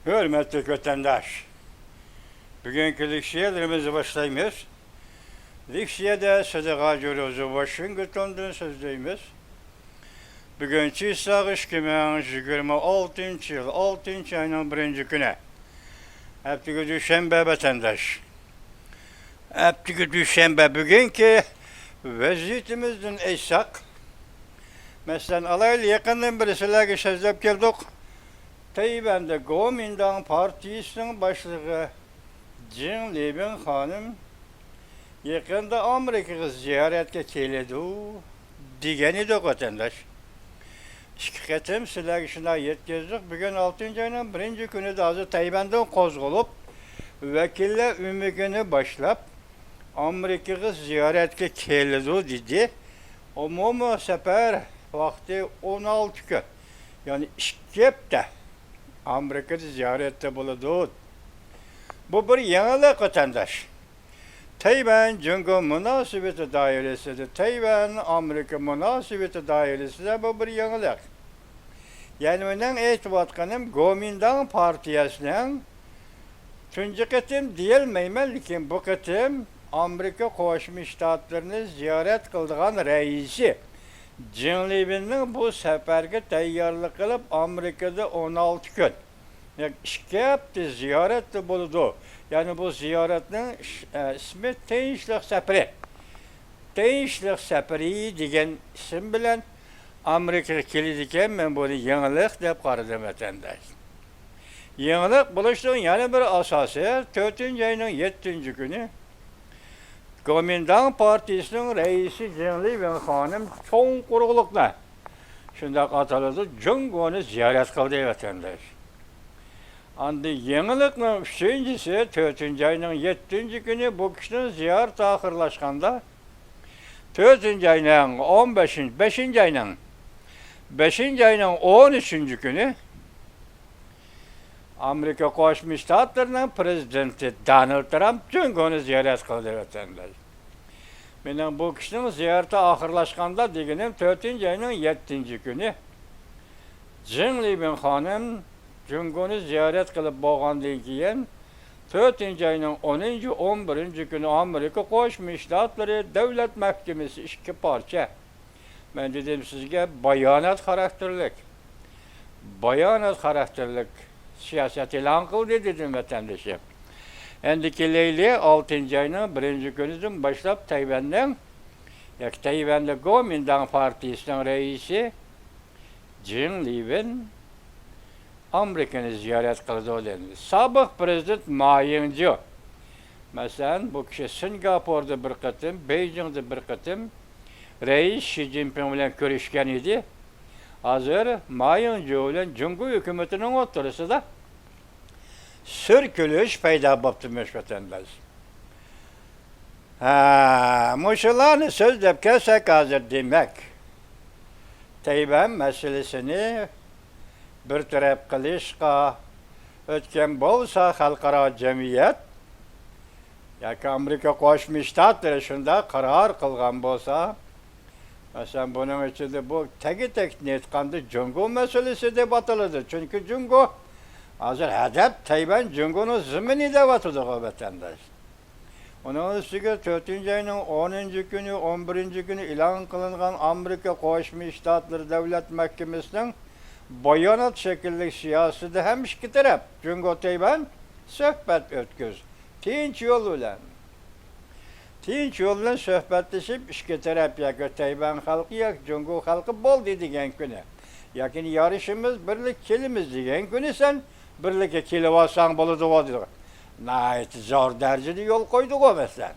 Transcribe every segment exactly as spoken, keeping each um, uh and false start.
ھۆرمەتلىك ۋەتەنداش، بۈگۈنكى لېكسىيەلىرىمىزنى باشلايمىز. لېكسىيەدە سىدىق ھاجى روزى ۋاشىنگتوندىن سۆزلەيمىز. بۈگۈن چىسلاغ ئىككى مىڭ يىگىرمە ئالتىنچى يىل، ئالتىنچى ئاينىڭ بىرىنچى كۈنى. ھەپتىگە دۈشەنبە ۋەتەنداش. ھەپتىگە دۈشەنبە بۈگۈنكى ۋەزىيىتىمىزدىن ئېيتساق، مەسىلەن، ئالايلى، يېقىندىن بېرى سىلەرگە سۆزلەپ كەلدۇق. تەيۋەندە گومىنداڭ پارتىيىسىنىڭ باشلىقى جېڭ لىۋېن خانىم يېقىندا ئامېرىكىغا زىيارەتكە كېلىدۇ دېگەن ئىدۇق، ۋەتەنداش. ئىككى قېتىم سىلەرگە شۇنداق يەتكۈزدۇق. بۈگۈن ئالتىنچى ئاينىڭ بىرىنچى كۈنىدە ھازىر تەيۋەندىن قوزغىلىپ، ۋەكىللەر ئۆمىكىنى باشلاپ، ئامېرىكىغا زىيارەتكە كېلىدۇ دېدى. ئومۇمىي سەپەر ۋاقتى ئون ئالتە كۈن، يەنى ئىككى ھەپتە ئامېرىكىدا زىيارەتتە بولىدۇ. بۇ بىر يېڭىلىق، ۋەتەنداش. تەيۋەن جۇڭگو مۇناسىۋىتى دائىرىسىدە، تەيۋەن ئامېرىكا مۇناسىۋىتى دائىرىسىدە بۇ بىر يېڭىلىق. يەنى مېنىڭ ئېيتىۋاتقىنىم، گومىنداڭ پارتىيەسىنىڭ تۇنجى قېتىم دېيەلمەيمەن، لېكىن بۇ قېتىم ئامېرىكا قوشما شتاتلىرىنى زىيارەت قىلىدىغان رەئىسى جېڭ لىۋېننىڭ بۇ سەپەرگە تەييارلىق قىلىپ، ئامېرىكىدا ئون ئالتە كۈن، يەنى ئىككى ھەپتە زىيارەتتە بولىدۇ. يەنى بۇ زىيارەتنىڭ ئىش-، ئە، ئىسمى تىنچلىق سەپىرى. تىنچلىق سەپىرى دېگەن ئىسىم بىلەن ئامېرىكىغا كېلىدىكەن، مەن بۇنى يېڭىلىق دەپ قارىدىم، ۋەتەنداش. يېڭىلىق بولۇشنىڭ يەنە بىر ئاساسى، تۆتىنچى ئاينىڭ يەتتىنچى كۈنى گومىنداڭ پارتىيىسىنىڭ رەئىسى جېڭ لىۋېن خانىم چوڭ قۇرۇقلۇقنى، شۇنداق ئاتىلىدۇ، جۇڭگونى زىيارەت قىلدى، ۋەتەنداش. ئاندىن يېڭىلىقنىڭ ئۈچىنچىسى، تۆتىنچى ئاينىڭ يەتتىنچى كۈنى بۇ كىشىنىڭ زىيارىتى ئاخىرلاشقاندا، تۆتىنچى ئاينىڭ ئون بەشىنچى، بەشىنچى ئاينىڭ، بەشىنچى ئاينىڭ ئون ئۈچىنچى كۈنى ئامېرىكا قوشما شتاتلىرىنىڭ پرېزىدېنتى دونالد ترامپ جۇڭگونى زىيارەت قىلدى، ۋەتەنداش. مېنىڭ بۇ كىشىنىڭ زىيارىتى ئاخىرلاشقاندا دېگىنىم، تۆتىنچى ئاينىڭ يەتتىنچى كۈنى جېڭ لىۋېن خانىم جۇڭگونى زىيارەت قىلىپ بولغاندىن كېيىن، تۆتىنچى ئاينىڭ ئونىنچى، ئون بىرىنچى كۈنى ئامېرىكا قوشما شتاتلىرى دۆلەت مەھكىمىسى ئىككى پارچە، مەن دېدىم سىزگە، بايانات خاراكتېرلىك، بايانات خاراكتېرلىك سىياسەت ئېلان قىلدى، دېدىم، ۋەتەندىشىم. ئەمدى كېلەيلى، ئالتىنچى ئاينىڭ بىرىنچى كۈنىدىن باشلاپ تەيۋەننىڭ، ياكى تەيۋەندە گومىنداڭ پارتىيىسىنىڭ رەئىسى جېڭ لىۋېن ئامېرىكىنى زىيارەت قىلىدۇ، دېدى. سابىق پرېزىدېنت ما يىڭجې، مەسىلەن، بۇ كىشى سىنگاپوردا بىر قېتىم، بېيجىڭدا بىر قېتىم رەئىس شى جىنپىڭ بىلەن كۆرۈشكەن ئىدى. ھازىر ما يىڭجې بىلەن جۇڭگو ھۆكۈمىتىنىڭ ئوتتۇرىسىدا سۈركىلىش پەيدا بوپتۇ، مۇش ۋەتەنداش. ھە، مۇشۇلارنى سۆزلەپ كەلسەك ھازىر، دېمەك، تەيۋەن مەسىلىسىنى بىر تەرەپ قىلىشقا ئۆتكەن بولسا، خەلقئارا جەمئىيەت ياكى ئامېرىكا قوشما شتاتلىرى شۇنداق قارار قىلغان بولسا، مەسىلەن، بۇنىڭ ئىچىدە بۇ تەگى-تەكتىنى ئېيتقاندا جۇڭگو مەسىلىسى دەپ ئاتىلىدۇ. چۈنكى جۇڭگو ھازىر ھەدەپ تەيۋەن جۇڭگونىڭ زېمىنى دەۋاتىدىغۇ، ۋەتەنداش. ئۇنىڭ ئۈستىگە تۆتىنچى ئاينىڭ ئونىنچى كۈنى، ئون بىرىنچى كۈنى ئېلان قىلىنغان ئامېرىكا قوشما شتاتلىرى دۆلەت مەھكىمىسىنىڭ بايانات شەكىللىك سىياسىتىدە ھەم ئىككى تەرەپ، جۇڭگو، تەيۋەن سۆھبەت ئۆتكۈز، تىنچ يول بىلەن، تىنچ يول بىلەن سۆھبەتلىشىپ، ئىككى تەرەپ ياكى تەيۋەن خەلقى ياكى جۇڭگو خەلقى بولدى دېگەن كۈنى، ياكى يارىشىمىز، بىرلىككە كېلىمىز دېگەن كۈنى سەن بىرلىككە كېلىۋالساڭ بولىدىغۇ دېدى. ناھايىتى زور دەرىجىدە يول قويدىغۇ، مەسىلەن.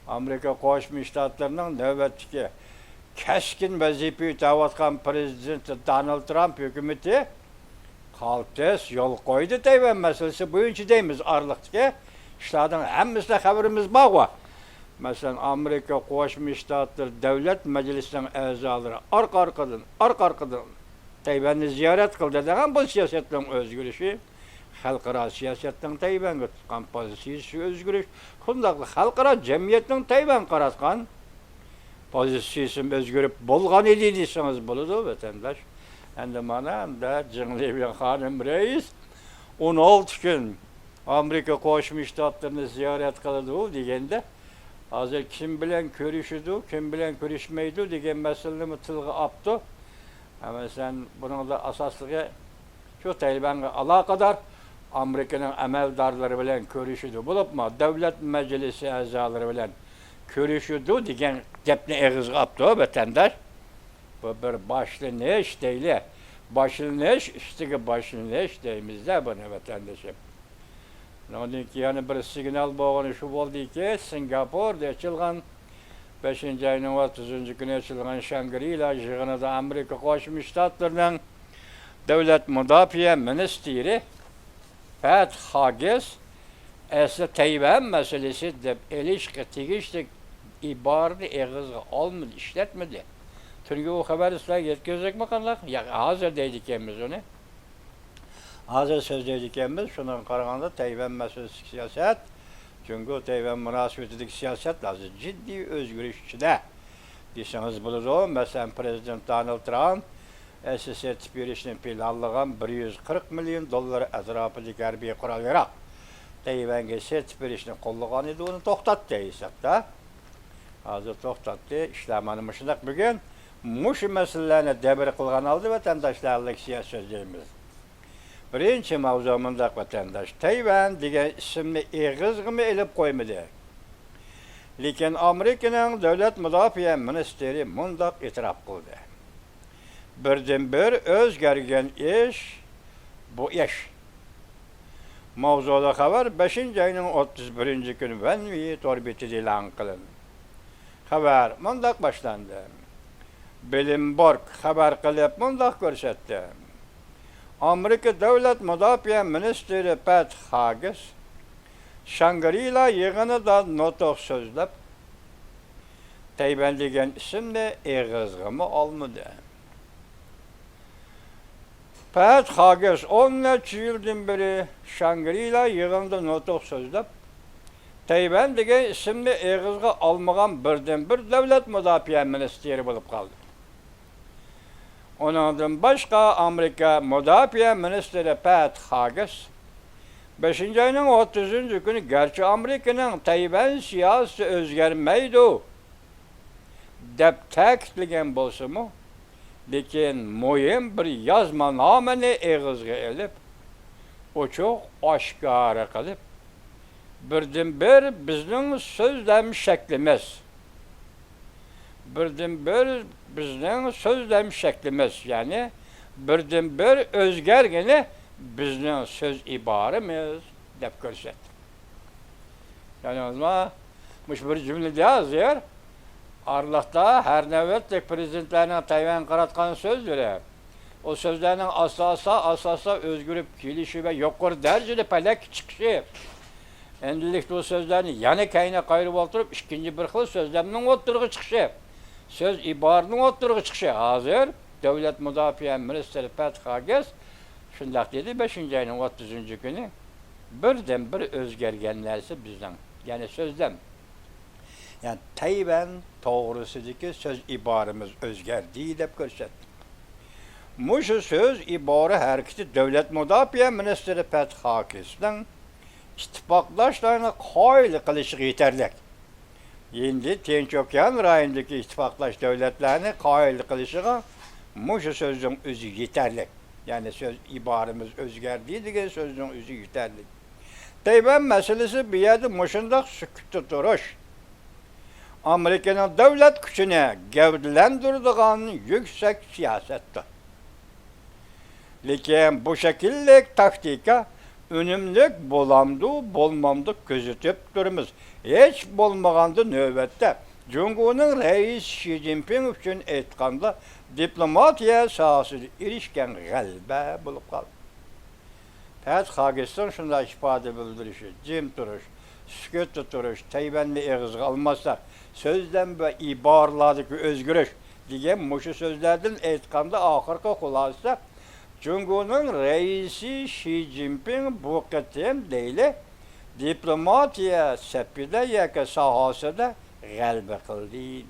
ئامېرىكا قوشما شتاتلىرىنىڭ نۆۋەتتىكى كەسكىن ۋەزىپە ئۆتەۋاتقان پرېزىدېنتى دونالد ترامپ ھۆكۈمىتى قالتىس يول قويدى تەيۋەن مەسىلىسى بويىچە دەيمىز. ئارىلىقتىكى ئىشلاردىن ھەممىسىدە خەۋىرىمىز بارغۇ. مەسىلەن، ئامېرىكا قوشما شتاتلىرى دۆلەت مەجلىسىنىڭ ئەزالىرى ئارقا-ئارقىدىن، ئارقا-ئارقىدىن تەيۋەننى زىيارەت قىلدى دېگەن بۇ سىياسەتنىڭ ئۆزگىرىشى، خەلقئارا سىياسەتنىڭ تەيۋەنگە تۇتقان پوزىتسىيىسى ئۆزگىرىش، شۇنداقلا خەلقئارا جەمئىيەتنىڭ تەيۋەنگە قاراتقان پوزىتسىيىسىمۇ ئۆزگىرىپ بولغان ئىدى دېسىڭىز بولىدۇ، ۋەتەنداش. ئەمدى مانا ئەمدى جېڭ لىۋېن خانىم رەئىس ئون ئالتە كۈن ئامېرىكا قوشما شتاتلىرىنى زىيارەت قىلىدۇ دېگەندە، ھازىر كىم بىلەن كۆرۈشىدۇ، كىم بىلەن كۆرۈشمەيدۇ دېگەن مەسىلىنىمۇ تىلغا ئاپتۇ. ھە، مەسىلەن، بۇنىڭدا ئاساسلىقى شۇ تەيۋەنگە ئالاقىدار ئامېرىكىنىڭ ئەمەلدارلىرى بىلەن كۆرۈشىدۇ. بولۇپمۇ دۆلەت مەجلىسى ئەزالىرى بىلەن كۆرۈشىدۇ دېگەن گەپنى ئېغىزغا ئاپتۇ ۋەتەنداش. بۇ بىر باشلىنىش دەيلى. باشلىنىش ئۈستىگە باشلىنىش دەيمىز-دە بۇنى، ۋەتەندىشىم. ئۇنىڭدىن كېيىن يەنە بىر سىگنال بولغىنى شۇ بولدىكى، سىنگاپوردا ئېچىلغان، بەشىنچى ئاينىڭ ئوتتۇزىنچى كۈنى ئېچىلغان شانگرىلا يىغىنىدا ئامېرىكا قوشما شتاتلىرىنىڭ دۆلەت مۇداپىئە مىنىستىرى پەت خاگېس ئەسلى تەيۋەن مەسىلىسى دەپ ئېلىشقا تېگىشلىك ئىبارىنى ئېغىزغا ئالمىدى، ئىشلەتمىدى. تۈنۈگۈن ئۇ خەۋەرنى سىلەرگە يەتكۈزدۇقمۇ قانداق؟ ياق، ھازىر دەيدىكەنمىز ئۇنى. ھازىر سۆزلەيدىكەنمىز، شۇنىڭغا قارىغاندا تەيۋەن مەسىلىسىدىكى سىياسەت، جۇڭگو تەيۋەن مۇناسىۋىتىدىكى سىياسەت ھازىر جىددىي ئۆزگىرىش ئىچىدە دېسىڭىز بولىدۇ. مەسىلەن، پىرېزىدېنت دونالد ترامپ ئەسلى سېتىپ بېرىشنى پىلانلىغان بىر يۈز قىرىق مىليون دوللار ئەتراپىدىكى ھەربىي قورال-ياراغ تەيۋەنگە سېتىپ بېرىشنى قوللىغان ئىدى، ئۇنى توختاتتى ھېسابتا. ھازىر توختاتتى. ئىشلار مانا مۇشۇنداق بۈگۈن مۇشۇ مەسىلىلەرنى دەۋر قىلغان ھالدا ۋەتەنداشلار ئالدىدا سىياسەت سۆزلەيمىز. بىرىنچى ماۋزۇ مۇنداق، ۋەتەنداش، تەيۋەن دېگەن ئىسىمنى ئېغىزغىمۇ ئېلىپ قويمىدى. لېكىن ئامېرىكىنىڭ دۆلەت مۇداپىئە مىنىستىرى مۇنداق ئېتىراپ قىلدى: بىردىنبىر ئۆزگەرگەن ئىش بۇ ئىش. ماۋزۇلۇق خەۋەر بەشىنچى ئاينىڭ ئوتتۇز بىرىنچى كۈنى ۋەنۋى تور بېتىدە ئېلان قىلىندى. خەۋەر مۇنداق باشلاندى. بلومبېرگ خەۋەر قىلىپ مۇنداق كۆرسەتتى. ئامېرىكا دۆلەت مۇداپىئە مىنىستىرى پەت خاگېس شانگرىلا يىغىنىدا نۇتۇق سۆزلەپ، تەيۋەن دېگەن ئىسىمنى ئېغىزغىمۇ ئالمىدى. پەت خاگېس ئون نەچچە يىلدىن بېرى شانگرىلا يىغىنىدا نۇتۇق سۆزلەپ، تەيۋەن دېگەن ئىسىمنى ئېغىزغا ئالمىغان بىردىنبىر دۆلەت مۇداپىئە مىنىستىرى بولۇپ قالدى. ئۇنىڭدىن باشقا، ئامېرىكا مۇداپىئە مىنىستىرى پەت خاگېس بەشىنچى ئاينىڭ ئوتتۇزىنچى كۈنى، گەرچە ئامېرىكىنىڭ تەيۋەن سىياسىتى ئۆزگەرمەيدۇ دەپ تەكىتلىگەن بولسىمۇ، لېكىن مۇھىم بىر يازمانامىنى ئېغىزغا ئېلىپ، ئوچۇق ئاشكارا قىلىپ، بىردىنبىر بىزنىڭ سۆزلەم شەكلىمىز، بىردىنبىر بىزنىڭ سۆزلەم شەكلىمىز، يەنى بىردىنبىر ئۆزگەرگىنى بىزنىڭ سۆز ئىبارىمىز دەپ كۆرسەتتى. يەنى مۇشۇ بىر جۈملىدە ھازىر ئارىلىقتا ھەر نۆۋەتلىك پىرېزىدېنتلارنىڭ تەيۋەنگە قاراتقان سۆزلىرى، ئۇ سۆزلەرنىڭ ئاستا-ئاستا، ئاستا-ئاستا ئۆزگىرىپ كېلىشى ۋە يۇقىرى دەرىجىدە پەلەككە چىقىشى، ئەمدىلىكتە ئۇ سۆزلەرنى يەنە كەينىگە قايرىۋالدۇرۇپ، ئىككىنچى بىر خىل سۆزلەمنىڭ ئوتتۇرىغا چىقىشى، سۆز ئىبارىنىڭ ئوتتۇرىغا چىقىشى. ھازىر دۆلەت مۇداپىئە مىنىستىرى پەت خاگېس شۇنداق دېدى، بەشىنچى ئاينىڭ ئوتتۇزىنچى كۈنى، بىردىنبىر ئۆزگەرگەن نەرسە بىزنىڭ، يەنى سۆزلەم. يەنى تەيۋەن توغرىسىدىكى سۆز ئىبارىمىز ئۆزگەردى دەپ كۆرسەتتى. مۇشۇ سۆز ئىبارە ھەرىكىتى دۆلەت مۇداپىئە مىنىستىرى پەت خاگېسنىڭ ئىتتىپاقداشلارنى قايىل قىلىشىغا يېتەرلىك. ھىندى تىنچ ئوكيان رايونىدىكى ئىتتىپاقداش دۆلەتلەرنى قايىل قىلىشىغا مۇشۇ سۆزنىڭ ئۆزى يېتەرلىك. يەنى سۆز ئىبارىمىز ئۆزگەردى دېگەن سۆزنىڭ ئۆزى يېتەرلىك. تەيۋەن مەسىلىسى بۇ يەردە مۇشۇنداق سۈكۈتتە تۇرۇش، ئامېرىكىنىڭ دۆلەت كۈچىنى گەۋدىلەندۈرىدىغان يۈكسەك سىياسەتتۇر. لېكىن بۇ شەكىللىك تاكتىكا ئۈنۈملۈك بولامدۇ، بولمامدۇ كۆزىتىپ تۇرىمىز. ھېچ بولمىغاندا نۆۋەتتە جۇڭگونىڭ رەئىسى شى جىنپىڭ ئۈچۈن ئېيتقاندا، دىپلوماتىيە ساھەسىدە ئېرىشكەن غەلىبە بولۇپ قالدى. پەت خاگېسنىڭ شۇنداق ئىپادە بىلدۈرۈشى، جىم تۇرۇش، سۈكۈتتە تۇرۇش، تەيۋەننى ئېغىزغا ئالماسلىق، سۆزلەم ۋە ئىبارىلەردىكى ئۆزگىرىش دېگەن مۇشۇ سۆزلەردىن ئېيتقاندا، ئاخىرقى خۇلاسە، جۇڭگونىڭ رەئىسى شى جىنپىڭ بۇ قېتىم دەيلى، دىپلوماتىيە سېپىدە ياكى ساھەسىدە غەلىبە قىلدى.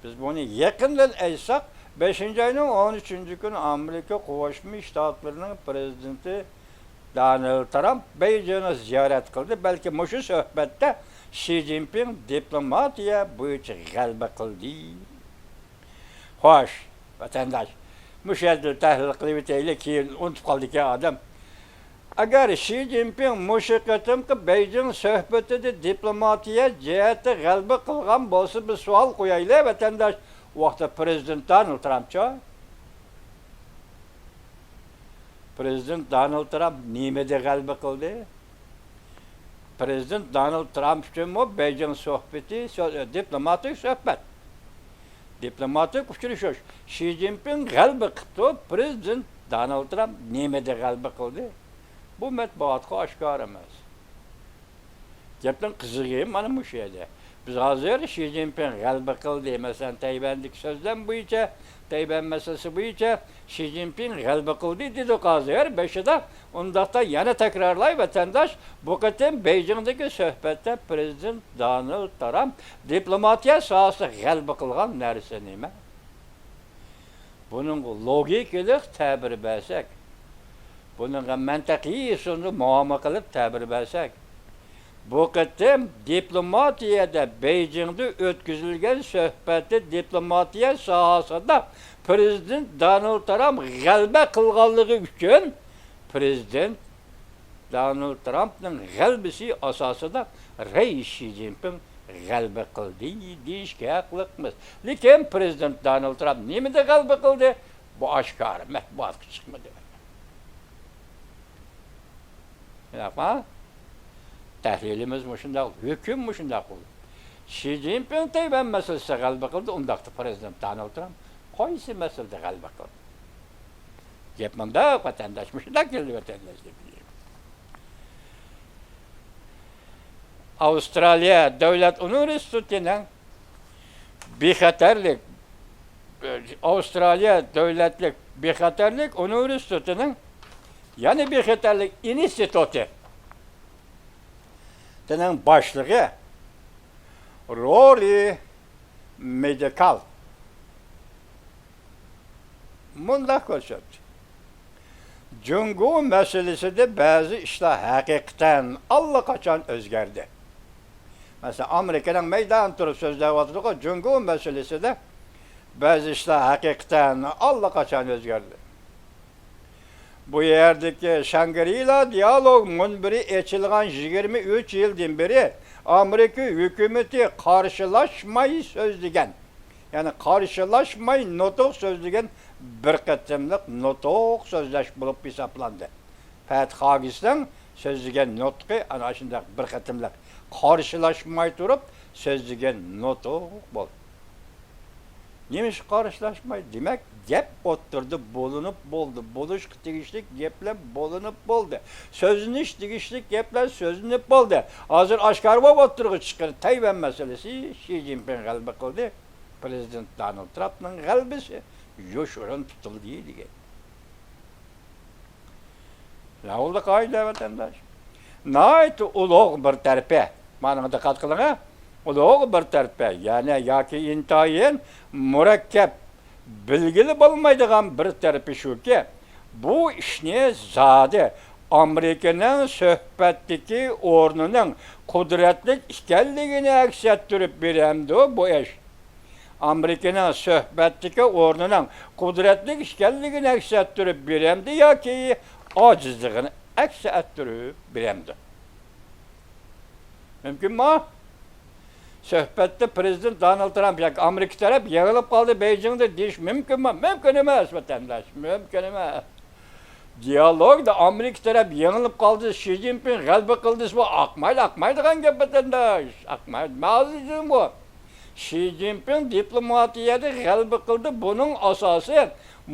بىز بۇنى يېقىندىن ئېيتساق، بەشىنچى ئاينىڭ ئون ئۈچىنچى كۈنى ئامېرىكا قوشما شتاتلىرىنىڭ پىرېزىدېنتى دونالد ترامپ بېيجىڭنى زىيارەت قىلدى. بەلكى مۇشۇ سۆھبەتتە شى جىنپىڭ دىپلوماتىيە بويىچە غەلىبە قىلدى. خوش، ۋەتەنداش، مۇشۇ يەردە تەھلىل قىلىۋېتەيلى، كېيىن ئۇنتۇپ قالىدىكەن ئادەم. ئەگەر شى جىنپىڭ مۇشۇ قېتىمقى بېيجىڭ سۆھبىتىدە دىپلوماتىيە جەھەتتە غەلىبە قىلغان بولسا، بىر سوئال قويايلى، ۋەتەنداش، ئۇ ۋاقىتتا پرېزىدېنت دونالد ترامپچۇ؟ پرېزىدېنت دونالد ترامپ نېمىدە غەلىبە قىلدى؟ پرېزىدېنت دونالد ترامپ ئۈچۈنمۇ بېيجىڭ سۆھبىتى سۆ-، دىپلوماتىك سۆھبەت، دىپلوماتىك ئۇچرىشىش. شى جىنپىڭ غەلىبە قىپتۇ، پرېزىدېنت دونالد ترامپ نېمىدە غەلىبە قىلدى؟ بۇ مەتبۇئاتقا ئاشكارا ئەمەس. گەپنىڭ قىزىقى مانا مۇشۇ يەردە. بىز ھازىر شى جىنپىڭ غەلىبە قىلدى، مەسىلەن، تەيۋەندىكى سۆزلەم بويىچە، تەيۋەن مەسىلىسى بويىچە شى جىنپىڭ غەلىبە قىلدى دېدۇق ھازىر بېشىدا. ئۇنداقتا يەنە تەكرارلاي، ۋەتەنداش، بۇ قېتىم بېيجىڭدىكى سۆھبەتتە پرېزىدېنت دونالد ترامپ دىپلوماتىيە ساھەسىدە غەلىبە قىلغان نەرسە نېمە؟ بۇنىڭغا لوگىكىلىق تەبىر بەرسەك، بۇنىڭغا مەنتىقىي ئۇسۇلدا مۇئامىلە قىلىپ تەبىر بەرسەك، بۇ قېتىم دىپلوماتىيەدە بېيجىڭدا ئۆتكۈزۈلگەن سۆھبەتتە دىپلوماتىيە ساھەسىدە پرېزىدېنت دونالد ترامپ غەلىبە قىلغانلىقى ئۈچۈن پرېزىدېنت دونالد ترامپنىڭ غەلىبىسى ئاساسىدا رەئىس شى جىنپىڭ غەلىبە قىلدى دېيىشكە ھەقلىقمىز. لېكىن پرېزىدېنت دونالد ترامپ نېمىدە غەلىبە قىلدى؟ بۇ ئاشكارا مەتبۇئاتقا چىقمىدى. شۇنداقما؟ تەھلىلىمىز مۇشۇنداق، ھۆكۈم مۇشۇنداق بولدى. شى جىنپىڭ تەيۋەن مەسىلىسىدە غەلىبە قىلدى، ئۇنداقتا پرېزىدېنت دونالد ترامپ قايسى مەسىلىدە غەلىبە قىلدى؟ گەپ مۇنداق، ۋەتەنداش، مۇشۇنداق كېلىدۇ، ۋەتەنداش، دەپ. ئاۋسترالىيە دۆلەت ئۇنىۋېرسىتېتىنىڭ بىخەتەرلىك، ئاۋسترالىيە دۆلەتلىك بىخەتەرلىك ئۇنىۋېرسىتېتىنىڭ، يەنى بىخەتەرلىك ئىنستىتۇتىنىڭ باشلىقى رورى مېدىكال مۇنداق كۆرسەتتى: جۇڭگو مەسىلىسىدە بەزى ئىشلار ھەقىقەتەن ئاللىقاچان ئۆزگەردى. مەسىلەن، ئامېرىكىنىڭ مەيدان تۇرۇپ سۆزلەۋاتىدىغۇ، جۇڭگو مەسىلىسىدە بەزى ئىشلار ھەقىقەتەن ئاللىقاچان ئۆزگەردى. بۇ يەردىكى شاڭگرىلا دىيالوگ مۇنبىرى ئېچىلغان يىگىرمە ئۈچ يىلدىن بېرى ئامېرىكا ھۆكۈمىتى قارشىلاشماي سۆزلىگەن، يەنى قارشىلاشماي نۇتۇق سۆزلىگەن بىر قېتىملىق نۇتۇق سۆزلەش بولۇپ ھېسابلاندى. پەت خاگىسنىڭ سۆزلىگەن نۇتقى ئەنە شۇنداق بىر قېتىملىق قارشىلاشماي تۇرۇپ سۆزلىگەن نۇتۇق بولدى. نېمىشقا قارشىلاشماي؟ دېمەك، گەپ ئوتتۇرىدا بولۇنۇپ بولدى، بولۇشقا تېگىشلىك گەپلەر بولۇنۇپ بولدى، سۆزلىنىش تېگىشلىك گەپلەر سۆزلىنىپ بولدى. ھازىر ئاشكارا بولۇپ ئوتتۇرىغا چىققىنى تەيۋەن مەسىلىسى، شى جىنپىڭ غەلىبە قىلدى، پرېزىدېنت دونالد ترامپنىڭ غەلىبىسى يوشۇرۇن تۇتۇلدى دېگەن. راۋۇلدى قائىدە، ۋەتەنداش. ناھايىتى ئۇلۇغ بىر تەرىپى، مانا دىققەت قىلىڭ، ئۇلۇغ بىر تەرىپى، يەنى ياكى ئىنتايىن مۇرەككەپ، بىلگىلى بولمايدىغان بىر تەرىپى شۇكى، بۇ ئىشنى زادى ئامېرىكىنىڭ سۆھبەتتىكى ئورنىنىڭ قۇدرەتلىك ئىكەنلىكىنى ئەكس ئەتتۈرۈپ بېرەمدۇ بۇ ئىش؟ ئامېرىكىنىڭ سۆھبەتتىكى ئورنىنىڭ قۇدرەتلىك ئىكەنلىكىنى ئەكس ئەتتۈرۈپ بېرەمدۇ ياكى ئاجىزلىقىنى ئەكس ئەتتۈرۈپ بېرەمدۇ؟ مۇمكىنمۇ؟ سۆھبەتتە پرېزىدېنت دونالد ترامپ ياكى ئامېرىكا تەرەپ يېڭىلىپ قالدى بېيجىڭدا دېيىش مۇمكىنمۇ؟ مۇمكىن ئەمەس، ۋەتەنداش، مۇمكىن ئەمەس. دىيالوگدا ئامېرىكا تەرەپ يېڭىلىپ قالدى، شى جىنپىڭ غەلىبە قىلدى دېسە، بۇ ئاقمايدۇ، ئاقمايدىغان گەپ، ۋەتەنداش. ئاقمايدۇ. مەن ھازىر دېدىم بۇ. شى جىنپىڭ دىپلوماتىيەدە غەلىبە قىلدى. بۇنىڭ ئاساسى،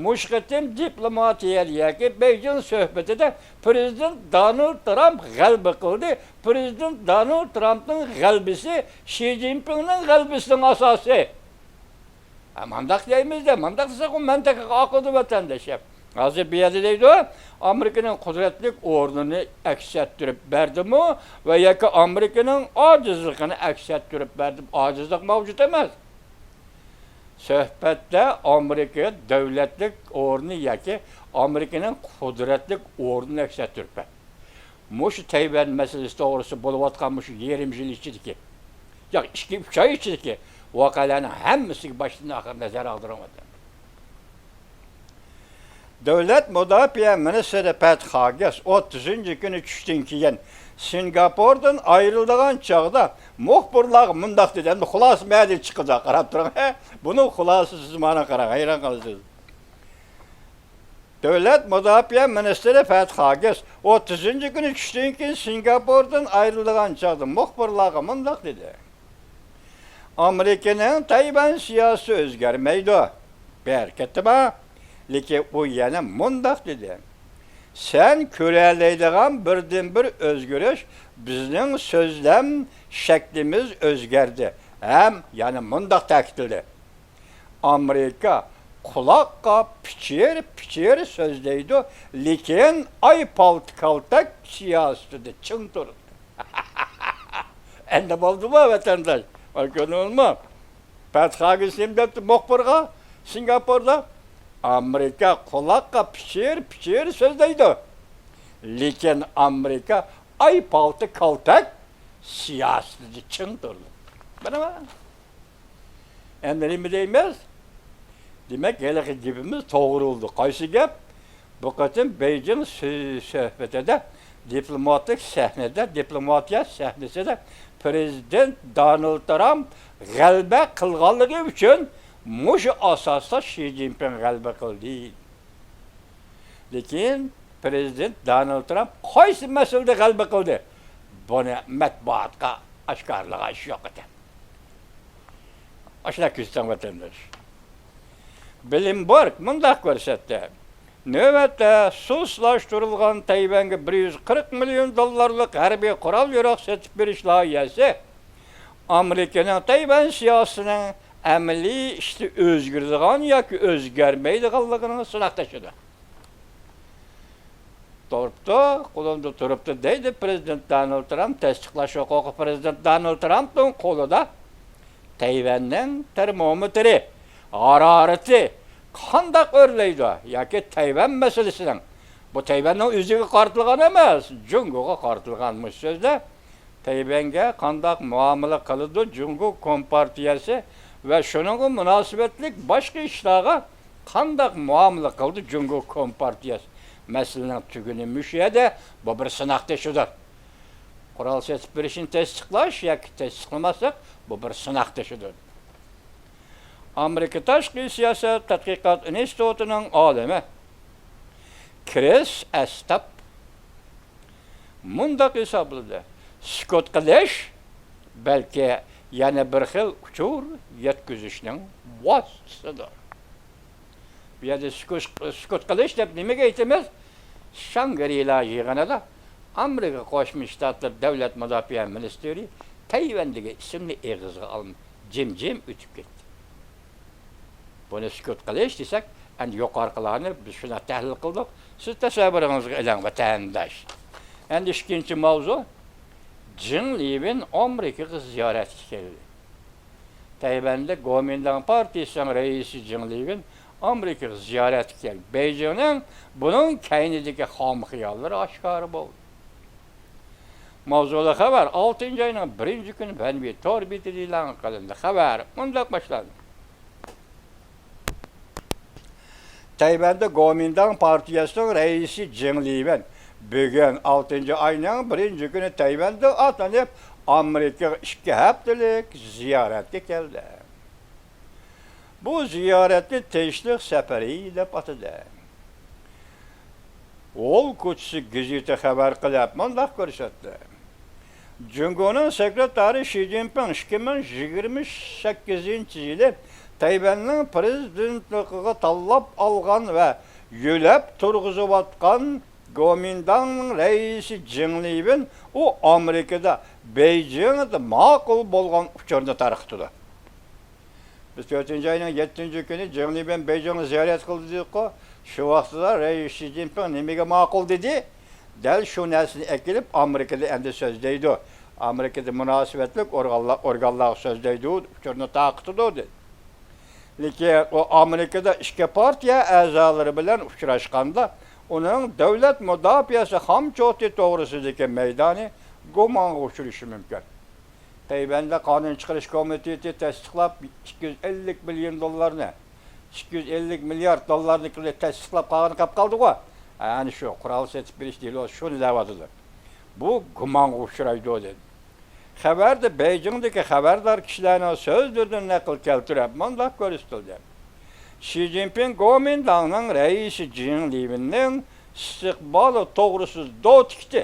مۇشۇ قېتىم دىپلوماتىيەدە ياكى بېيجىڭ سۆھبىتىدە پرېزىدېنت دونالد ترامپ غەلىبە قىلدى. پرېزىدېنت دونالد ترامپنىڭ غەلىبىسى شى جىنپىڭنىڭ غەلىبىسىنىڭ ئاساسى. ھە، مانداق دەيمىز-دە، مانداق دېسەك، ئۇ مەنتىقىگە ئاقىدۇ، ۋەتەنداش. ھازىر بۇ يەردە دەيدۇ، ئامېرىكىنىڭ قۇدرەتلىك ئورنىنى ئەكس ئەتتۈرۈپ بەردىمۇ ۋە ياكى ئامېرىكىنىڭ ئاجىزلىقىنى ئەكس ئەتتۈرۈپ بەردىمۇ؟ ئاجىزلىق مەۋجۇت ئەمەس. سۆھبەتتە ئامېرىكا دۆلەتلىك ئورنى ياكى ئامېرىكىنىڭ قۇدرەتلىك ئورنىنى ئەكس ئەتتۈرۈپ بەردى. مۇشۇ تەيۋەن مەسىلىسى توغرىسىدا بولۇۋاتقان مۇشۇ يېرىم يىل ئىچىدىكى، ياق، ئىككى، ئۈچ ئاي ئىچىدىكى ۋەقەلەرنىڭ ھەممىسىگە باشتىن ئاخىر نەزەر ئاغدۇرۇڭ، ۋەتەنداش. دۆلەت مۇداپىئە مىنىستىرى پەت خاگېس ئوتتۇزىنچى كۈنى چۈشتىن كېيىن سىنگاپوردىن ئايرىلىدىغان چاغدا مۇخبىرلارغا مۇنداق دېدى. ئەمدى خۇلاسە مەدىن چىقىدۇ، قاراپ تۇرۇڭ. ھە، بۇنىڭ خۇلاسىسى مانا قاراڭ، ھەيران قالىسىز. دۆلەت مۇداپىئە مىنىستىرى پەت خاگېس ئوتتۇزىنچى كۈنى چۈشتىن كېيىن سىنگاپوردىن ئايرىلىدىغان چاغدا مۇخبىرلارغا مۇنداق دېدى. ئامېرىكىنىڭ تەيۋەن سىياسىتى ئۆزگەرمەيدۇ. بىر ھەرىكەتتە بار. لېكىن ئۇ يەنە مۇنداق دېدى. سەن كۆرەلەيدىغان بىردىنبىر ئۆزگىرىش بىزنىڭ سۆزلەم شەكلىمىز ئۆزگەردى. ھەم يەنە مۇنداق تەكىتلىدى. ئامېرىكا قۇلاققا پىچىر-پىچىر سۆزلەيدۇ، لېكىن ئاي پالتا كالتەك سىياسىتىدە چىڭ تۇرىدۇ. ئەمدى بولدىمۇ، ۋەتەنداش؟ مانا كۆردۈڭىزمۇ؟ پەت خاگېس نېمە دەپتۇ مۇخبىرغا سىنگاپوردا؟ ئامېرىكا قۇلاققا پىچىر-پىچىر سۆزلەيدۇ، لېكىن ئامېرىكا ئاي پالتا كالتەك سىياسىتىدە چىڭ تۇرىدۇ. مانا. ئەمدى نېمە دەيمىز؟ دېمەك، ھېلىقى گېپىمىز توغرا بولدى. قايسى گەپ؟ بۇ قېتىم بېيجىڭ سۆ-، سۆھبىتىدە، دىپلوماتىك سەھنىدە، دىپلوماتىيە سەھنىسىدە پىرېزىدېنت دونالد ترامپ غەلىبە قىلغانلىقى ئۈچۈن مۇشۇ ئاساستا شى جىنپىڭ غەلىبە قىلدى. لېكىن پىرېزىدېنت دونالد ترامپ قايسى مەسىلىدە غەلىبە قىلدى؟ بۇنى مەتبۇئاتقا ئاشكارىلىغان ئىش يوق ئىكەن. ئاشۇنداق كۆزىتىڭ، ۋەتەنداش. بلومبېرگ مۇنداق كۆرسەتتى. نۆۋەتتە سۇسلاشتۇرۇلغان تەيۋەنگە بىر يۈز قىرىق مىليون دوللارلىق ھەربىي قورال-ياراغ سېتىپ بېرىش لايىھەسى ئامېرىكىنىڭ تەيۋەن سىياسىتىنىڭ ئەمەلىي ئىشتا ئۆزگىرىدىغان ياكى ئۆزگەرمەيدىغانلىقىنىڭ سىناق تېشىدۇر. تۇرۇپتۇ، قولۇمدا تۇرۇپتۇ دەيدۇ پىرېزىدېنت دونالد ترامپ. تەستىقلاش ھوقۇقى پىرېزىدېنت دونالد ترامپنىڭ قولىدا. تەيۋەننىڭ تېرمومېتىرى، ھارارىتى قانداق ئۆرلەيدۇ ياكى تەيۋەن مەسىلىسىنىڭ، بۇ تەيۋەننىڭ ئۆزىگە قارىتىلغان ئەمەس، جۇڭگوغا قارىتىلغان مۇشۇ سۆزلەر. تەيۋەنگە قانداق مۇئامىلە قىلىدۇ جۇڭگو كومپارتىيەسى ۋە شۇنىڭغا مۇناسىۋەتلىك باشقا ئىشلارغا قانداق مۇئامىلە قىلدى جۇڭگو كومپارتىيەسى؟ مەسىلىنىڭ تۈگۈنى مۇشۇ يەردە، بۇ بىر سىناق تېشىدۇر. قورال سېتىپ بېرىشنى تەستىقلاش ياكى تەستىقلىماسلىق، بۇ بىر سىناق تېشىدۇر. ئامېرىكا تاشقى سىياسەت تەتقىقات ئىنستىتۇتىنىڭ ئالىمى كرىس ئەستاپ مۇنداق ھېسابلىدى، سۈكۈت قىلىش بەلكى يەنە بىر خىل ئۇچۇر يەتكۈزۈشنىڭ ۋاسىتىسىدۇر. بۇ يەردە سۈكۈت، سۈكۈت قىلىش دەپ نېمىگە ئېيتىمىز؟ شاڭگرىلا يىغىنىدا ئامېرىكا قوشما شتاتلىرى دۆلەت مۇداپىئە مىنىستىرى تەيۋەن دېگەن ئىسىمنى ئېغىزغا ئالماي جىم-جىم ئۆتۈپ كەتتى. بۇنى سۈكۈت قىلىش دېسەك، ئەمدى يۇقىرىقىلارنى بىز شۇنداق تەھلىل قىلدۇق. سىز تەسەۋۋۇرىڭىزغا ئېلىڭ، ۋەتەنداش. ئەمدى ئىككىنچى ماۋزۇ، جېڭ لىۋېن ئامېرىكىغا زىيارەتكە كەلدى. تەيۋەندە گومىنداڭ پارتىيىسىنىڭ رەئىسى جېڭ لىۋېن ئامېرىكىغا زىيارەتكە كەلدى. بېيجىڭنىڭ بۇنىڭ كەينىدىكى خام خىياللىرى ئاشكارا بولدى. ماۋزۇلۇق خەۋەر ئالتىنچى ئاينىڭ بىرىنچى كۈنى مەنبە تور بېتىدە ئېلان قىلىندى. خەۋەر مۇنداق باشلاندى. تەيۋەندە گومىنداڭ پارتىيەسىنىڭ رەئىسى جېڭ لىۋېن بۈگۈن ئالتىنچى ئاينىڭ بىرىنچى كۈنى تەيۋەندىن ئاتلىنىپ، ئامېرىكىغا ئىككى ھەپتىلىك زىيارەتكە كەلدى. بۇ زىيارەتنى تىنچلىق سەپىرى دەپ ئاتىدى. ھول كوچىسى گېزىتى خەۋەر قىلىپ مۇنداق كۆرسەتتى. جۇڭگونىڭ سېكرېتارى شى جىنپىڭ ئىككى مىڭ يىگىرمە سەككىزىنچى يىلى تەيۋەننىڭ پىرېزىدېنتلىقىغا تاللاپ ئالغان ۋە يۆلەپ تۇرغۇزۇۋاتقان گومىنداڭنىڭ رەئىسى جېڭ لىۋېن ئۇ ئامېرىكىدا بېيجىڭدا ماقۇل بولغان ئۇچۇرنى تارقىتىدۇ. بىز تۆتىنچى ئاينىڭ يەتتىنچى كۈنى جېڭ لىۋېن بېيجىڭغا زىيارەت قىلدى دېدۇققۇ. شۇ ۋاقتىدا رەئىس شى جىنپىڭ نېمىگە ماقۇل دېدى؟ دەل شۇ نەرسىنى ئەكېلىپ ئامېرىكىدا ئەمدى سۆزلەيدۇ. ئامېرىكىدا مۇناسىۋەتلىك ئورگانلار، ئورگانلارغا سۆزلەيدۇ، ئۇچۇرنى تارقىتىدۇ دېدى. لېكىن ئۇ ئامېرىكىدا ئىككى پارتىيە ئەزالىرى بىلەن ئۇچراشقاندا ئۇنىڭ دۆلەت مۇداپىئەسى خامچوتى توغرىسىدىكى مەيدانى گۇمانغا ئۇچرىشى مۇمكىن. تەيۋەندە قانۇن چىقىرىش كومىتېتى تەستىقلاپ، ئىككى يۈز ئەللىك مىليون دوللارنى، ئىككى يۈز ئەللىك مىليارد دوللارنى تەستىقلاپ قالغىنى قېلىپ قالدىغۇ. ئەنە شۇ قورال سېتىپ بېرىش دېلوسى شۇنى دەۋاتىدۇ. بۇ گۇمانغا ئۇچرايدۇ، دېدى. خەۋەردە بېيجىڭدىكى خەۋەردار كىشىلەرنىڭ سۆزلىرىدىن نەقىل كەلتۈرۈپ، مۇنداق كۆرسىتىلدى: شى جىنپىڭ گومىنداڭنىڭ رەئىسى جېڭ لىۋېننىڭ ئىستىقبالى توغرىسىدا دوتىكتى.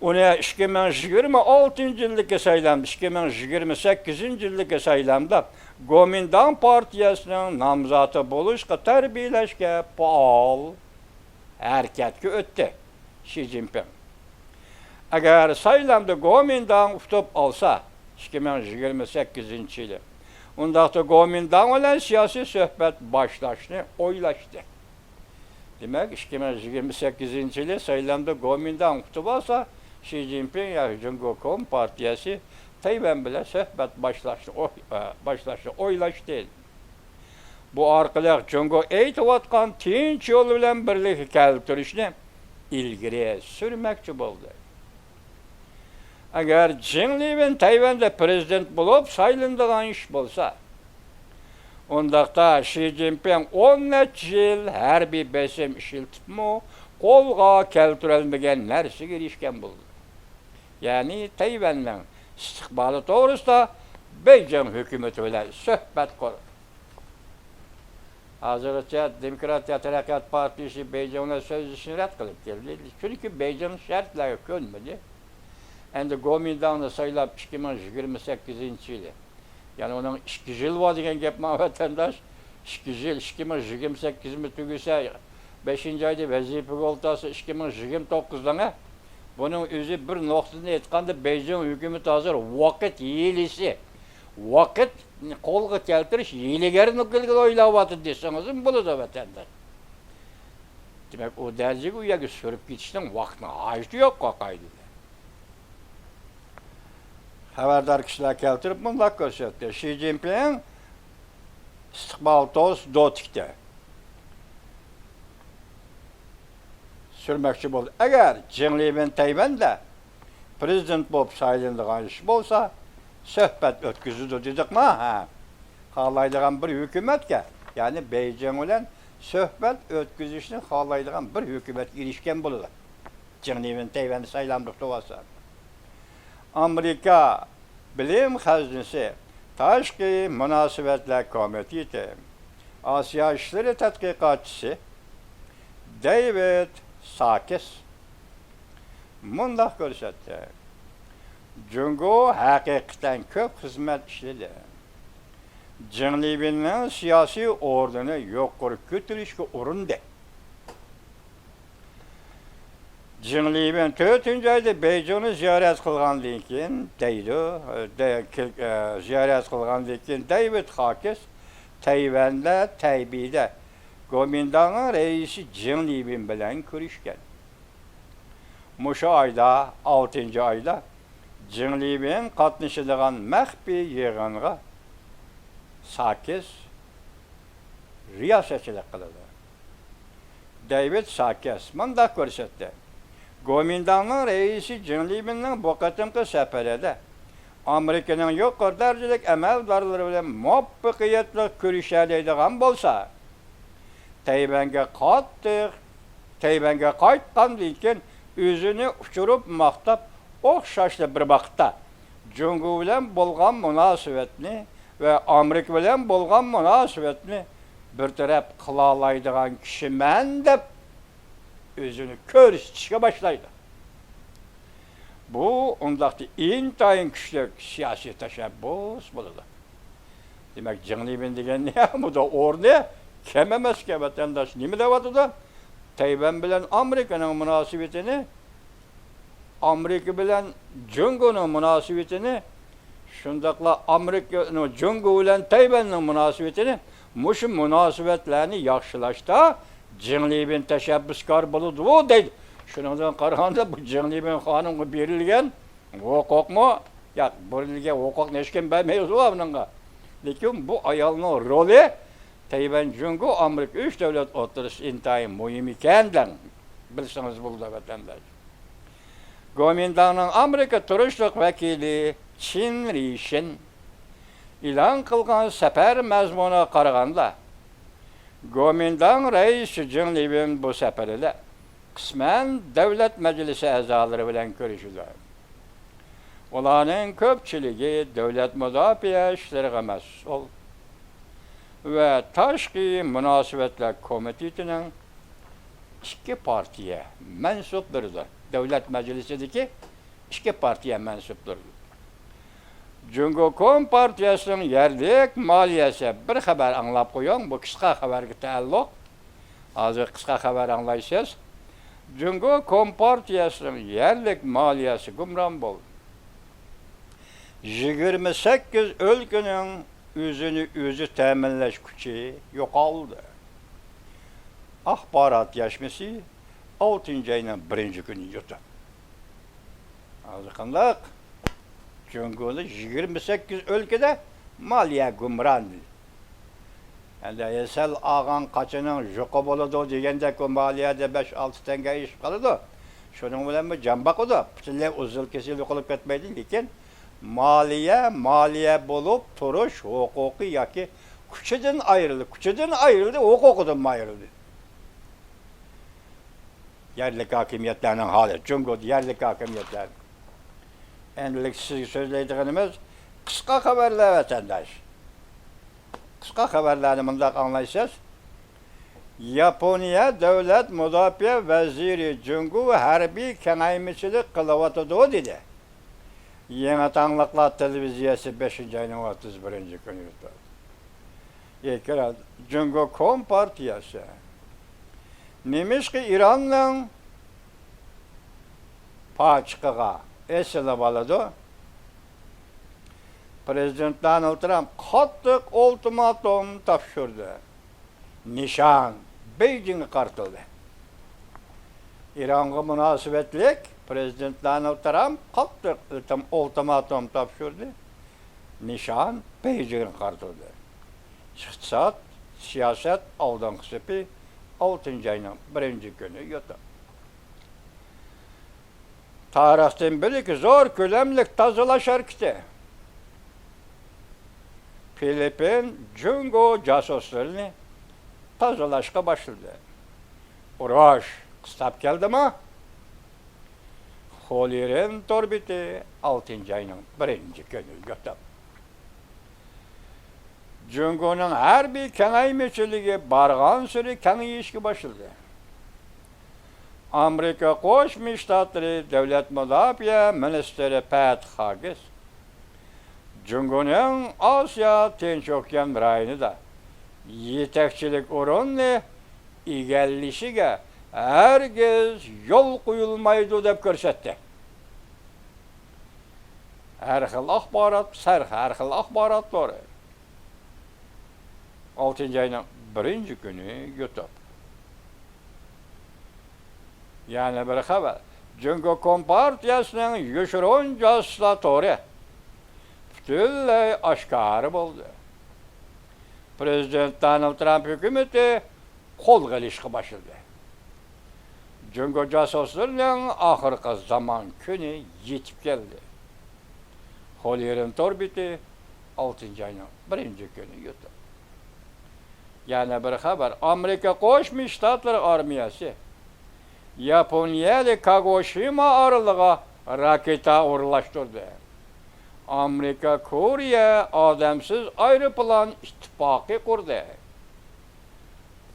ئۇنى ئىككى مىڭ يىگىرمە ئالتىنچى يىلدىكى سايلام، ئىككى مىڭ يىگىرمە سەككىزىنچى يىلدىكى سايلامدا گومىنداڭ پارتىيەسىنىڭ نامزاتى بولۇشقا تەربىيەلەشكە پائال ھەرىكەتكە ئۆتتى شى جىنپىڭ. ئەگەر سايلامدا گومىنداڭ ئۇتۇپ ئالسا، ئىككى مىڭ يىگىرمە سەككىزىنچى يىلى، ئۇنداقتا گومىنداڭ بىلەن سىياسىي سۆھبەت باشلاشنى ئويلاشتى. دېمەك، ئىككى مىڭ يىگىرمە سەككىزىنچى يىلى سايلامدا گومىنداڭ ئۇتۇپ ئالسا، شى جىنپىڭ ياكى جۇڭگو كومپارتىيەسى تەيۋەن بىلەن سۆھبەت باشلاشنى ئوي-، ئە، باشلاشنى ئويلاشتى. بۇ ئارقىلىق جۇڭگو ئېيتىۋاتقان تىنچ يول بىلەن بىرلىككە كەلتۈرۈشنى ئىلگىرى سۈرمەكچى بولدى. ئەگەر جېڭ لىۋېن تەيۋەندە پىرېزىدېنت بولۇپ سايلىنىدىغان ئىش بولسا، ئۇنداقتا شى جىنپىڭ ئون نەچچە يىل ھەربىي بېسىم ئىشلىتىپمۇ قولغا كەلتۈرەلمىگەن نەرسىگە ئېرىشكەن بولىدۇ. يەنى تەيۋەننىڭ ئىستىقبالى توغرىسىدا بېيجىڭ ھۆكۈمىتى بىلەن سۆھبەت قۇرىدۇ. ھازىرغىچە دېموكراتىيە تەرەققىيات پارتىيىسى بېيجىڭ بىلەن سۆزلىشىشنى رەت قىلىپ كەلدى. چۈنكى بېيجىڭ شەرتلەرگە كۆنمىدى. ئەمدى گومىنداڭنى سايلاپ، ئىككى مىڭ يىگىرمە سەككىزىنچى يىلى، يەنى ئۇنىڭ ئىككى يىل بار دېگەن گەپ ماڭا، ۋەتەنداش. ئىككى يىل، ئىككى مىڭ يىگىرمە سەككىزمۇ تۈگىسە، بەشىنچى ئايدا ۋەزىپىگە ئولتۇرسا، ئىككى مىڭ يىگىرمە توققۇزدىن. بۇنىڭ ئۆزى بىر نۇقتىدىن ئېيتقاندا، بېيجىڭ ھۆكۈمىتى ھازىر ۋاقىت ھىيلىسى، ۋاقىت قولغا كەلتۈرۈش ھىيلىگەرلىكىنى ئويلاۋاتىدۇ دېسىڭىزمۇ بولىدۇ، ۋەتەنداش. دېمەك، ئۇ دەرىجىگە ئۇ يەرگە سۈرۈپ كېتىشنىڭ ۋاقتىنىڭ ھاجىتى يوق، قايدىدە. خەۋەردار كىشىلەر كەلتۈرۈپ مۇنداق كۆرسەتتى: شى جىنپىڭ ئىستىقبال توغرىسىدا دوتىكتە سۈرمەكچى بولدى. ئەگەر جېڭ لىۋېن تەيۋەندە پىرېزىدېنت بولۇپ سايلىنىدىغان ئىش بولسا، سۆھبەت ئۆتكۈزىدۇ دېدۇقما؟ ھە. خالايدىغان بىر ھۆكۈمەتكە، يەنى بېيجىڭ بىلەن سۆھبەت ئۆتكۈزۈشنى خالايدىغان بىر ھۆكۈمەتكە ئېرىشكەن بولىدۇ. جېڭ لىۋېن تەيۋەندە سايلامدا ئۇتۇپ ئالسا. ئامېرىكا بىلىم خەزنىسى تاشقى مۇناسىۋەتلەر كومىتېتى ئاسىيا ئىشلىرى تەتقىقاتچىسى دېۋىد ساكىس مۇنداق كۆرسەتتى: جۇڭگو ھەقىقەتەن كۆپ خىزمەت ئىشلىدى. جېڭ لىۋېننىڭ سىياسىي ئورنىنى يۇقىرى كۆتۈرۈشكە ئۇرۇندى. جېڭ لىۋېن تۆتىنچى ئايدا بېيجىڭنى زىيارەت قىلغاندىن كېيىن، دەيدۇ، دە-، كېل-، ئە، زىيارەت قىلغاندىن كېيىن، دېۋىد خاكىس تەيۋەندە، تەيبېيدە گومىنداڭنىڭ رەئىسى جېڭ لىۋېن بىلەن كۆرۈشكەن. مۇشۇ ئايدا، ئالتىنچى ئايدا، جېڭ لىۋېن قاتنىشىدىغان مەخپىي يىغىنغا ساكىس رىياسەتچىلىك قىلىدۇ. دېۋىد ساكىس مۇنداق كۆرسەتتى: گومىنداڭنىڭ رەئىسى جېڭ لىۋېننىڭ بۇ قېتىمقى سەپىرىدە ئامېرىكىنىڭ يۇقىرى دەرىجىلىك ئەمەلدارلىرى بىلەن مۇۋەپپەقىيەتلىك كۆرۈشەلەيدىغان بولسا، تەيۋەنگە قاتتىق، تەيۋەنگە قايتقاندىن كېيىن ئۆزىنى ئۇچۇرۇپ ماختاپ، ئوخشاشلا بىر ۋاقىتتا جۇڭگو بىلەن بولغان مۇناسىۋەتنى ۋە ئامېرىكا بىلەن بولغان مۇناسىۋەتنى بىر تەرەپ قىلالايدىغان كىشىمەن دەپ ئۆزىنى كۆرسىتىشكە باشلايدۇ. بۇ ئۇنداقتا ئىنتايىن كۈچلۈك سىياسىي تەشەببۇس بولىدۇ. دېمەك، جېڭ لىۋېن دېگەننى ئۇنىڭ ئورنى كەم ئەمەسكەن، ۋەتەنداش. نېمە دەۋاتىدۇ؟ تەيۋەن بىلەن ئامېرىكىنىڭ مۇناسىۋىتىنى، ئامېرىكا بىلەن جۇڭگونىڭ مۇناسىۋىتىنى، شۇنداقلا ئامېرىكا، جۇڭگو بىلەن تەيۋەننىڭ مۇناسىۋىتىنى، مۇشۇ مۇناسىۋەتلەرنى ياخشىلاشتا جېڭ لىۋېن تەشەببۇسكار بولىدۇ دەيدۇ. شۇنىڭدىن قارىغاندا، بۇ جېڭ لىۋېن خانىمغا بېرىلگەن ھوقۇقمۇ؟ ياق، بېرىلگەن ھوقۇقنى ھېچكىم بەرمەيدۇ بۇنىڭغا. لېكىن بۇ ئايالنىڭ رولى تەيۋەن جۇڭگو ئامېرىكا ئۈچ دۆلەت ئوتتۇرىسىدا ئىنتايىن مۇھىم ئىكەن دەڭ. بىلسىڭىز بولىدۇ، ۋەتەنداش. گومىنداڭنىڭ ئامېرىكا تۇرۇشلۇق ۋەكىلى چىن رىشىن ئېلان قىلغان سەپەر مەزمۇنىغا قارىغاندا، گومىنداڭ رەئىسى جېڭ لىۋېن بۇ سەپىرىدە قىسمەن دۆلەت مەجلىسى ئەزالىرى بىلەن كۆرۈشىدۇ. ئۇلارنىڭ كۆپچىلىكى دۆلەت مۇداپىئە ئىشلىرىغا مەسئۇل ۋە تاشقى مۇناسىۋەتلەر كومىتېتىنىڭ ئىككى پارتىيە مەنسۇپلىرىدۇر. دۆلەت مەجلىسىدىكى ئىككى پارتىيە مەنسۇپلىرى. جۇڭگو كومپارتىيەسىنىڭ يەرلىك مالىيەسى، بىر خەۋەر ئاڭلاپ قويۇڭ، بۇ قىسقا خەۋەرگە تەئەللۇق. ھازىر قىسقا خەۋەر ئاڭلايسىز. جۇڭگو كومپارتىيەسىنىڭ يەرلىك مالىيەسى گۇمران بولدى. يىگىرمە سەككىز ئۆلكىنىڭ ئۆزىنى ئۆزى تەمىنلەش كۈچى يوقالدى. ئاخبارات يەشمىسى ئالتىنچى ئاينىڭ بىرىنچى كۈنى يوتۇپ. ھازىر قانداق؟ جۇڭگونىڭ يىگىرمە سەككىز ئۆلكىدە مالىيە گۇمران. ئەمدى ھېسەل ئالغان قاچىنىڭ يۇقى بولىدۇ دېگەندەك، ئۇ مالىيەدە بەش ئالتە تەڭگە ئېشىپ قالىدۇ. شۇنىڭ بىلەنمۇ جان باقىدۇ. پۈتۈنلەي ئۇزۇل كېسىل يوقىلىپ كەتمەيدۇ، لېكىن مالىيە، مالىيە بولۇپ تۇرۇش ھوقۇقى ياكى كۈچىدىن ئايرىلدى، كۈچىدىن ئايرىلدى، ھوقۇقىدىنمۇ ئايرىلدى. يەرلىك ھاكىمىيەتلەرنىڭ ھالى، جۇڭگودا يەرلىك ھاكىمىيەتلەر. ئەمدىلىك سىزگە سۆزلەيدىغىنىمىز قىسقا خەۋەرلەر، ۋەتەنداش. قىسقا خەۋەرلەرنى مۇنداق ئاڭلايسىز. ياپونىيە دۆلەت مۇداپىئە ۋەزىرى جۇڭگو ھەربىي كېڭەيمىچىلىك قىلىۋاتىدۇ، دېدى. يېڭى تاڭلىقلار تېلېۋىزىيەسى بەشىنچى ئاينىڭ ئوتتۇز بىرىنچى كۈنى يۇتۇپ. ئېكران، جۇڭگو كومپارتىيەسى نېمىشقا ئىراننىڭ پاچىقىغا ئېسىلىۋالىدۇ؟ پرېزىدېنت دونالد ترامپ قاتتىق ئۇلتىماتوم تاپشۇردى. نىشان بېيجىڭغا قارىتىلدى. ئىرانغا مۇناسىۋەتلىك پرېزىدېنت دونالد ترامپ قاتتىق ئۇلتىم-، ئۇلتىماتوم تاپشۇردى. نىشان بېيجىڭغا قارىتىلدى. ئىقتىساد، سىياسەت ئالدىنقى سېپى، ئالتىنچى ئاينىڭ بىرىنچى كۈنى يوتۇپ. تارىختىن بېرىكى زور كۆلەملىك تازىلاش ھەرىكىتى. فىلىپپىن جۇڭگو جاسۇسلىرىنى تازىلاشقا باشلىدى. ئۇرۇش قىستاپ كەلدىمۇ؟ خولىرىن تور بېتى، ئالتىنچى ئاينىڭ بىرىنچى كۈنى يوتۇپ. جۇڭگونىڭ ھەربىي كېڭەيمىچىلىكى بارغانسېرى كېڭىيىشكە باشلىدى. ئامېرىكا قوشما شتاتلىرى دۆلەت مۇداپىئە مىنىستىرى پېت خاگىس جۇڭگونىڭ ئاسىيا تىنچ ئوكيان رايونىدا يېتەكچىلىك ئورۇننى ئىگىلىشىگە ھەرگىز يول قويۇلمايدۇ، دەپ كۆرسەتتى. ھەر خىل ئاخبارات، سەر-، ھەر خىل ئاخبارات تورى. ئالتىنچى ئاينىڭ بىرىنچى كۈنى يۇتۇپ. يەنە بىر خەۋەر. جۇڭگو كومپارتىيەسىنىڭ يوشۇرۇن جاسۇسلار تورى پۈتۈنلەي ئاشكارا بولدى. پرېزىدېنت دونالد ترامپ ھۆكۈمىتى قولغا ئېلىشقا باشلىدى. جۇڭگو جاسۇسلىرىنىڭ ئاخىرقى زامان كۈنى يېتىپ كەلدى. خولىرىن تور بېتى، ئالتىنچى ئاينىڭ بىرىنچى كۈنى يۇتۇپ. يەنە بىر خەۋەر، ئامېرىكا قوشما شتاتلىرى ئارمىيەسى ياپونىيەلىك كاگوشىما ئارىلىغا راكېتا ئورۇنلاشتۇردى. ئامېرىكا كورېيە ئادەمسىز ئايروپىلان ئىتتىپاقى قۇردى.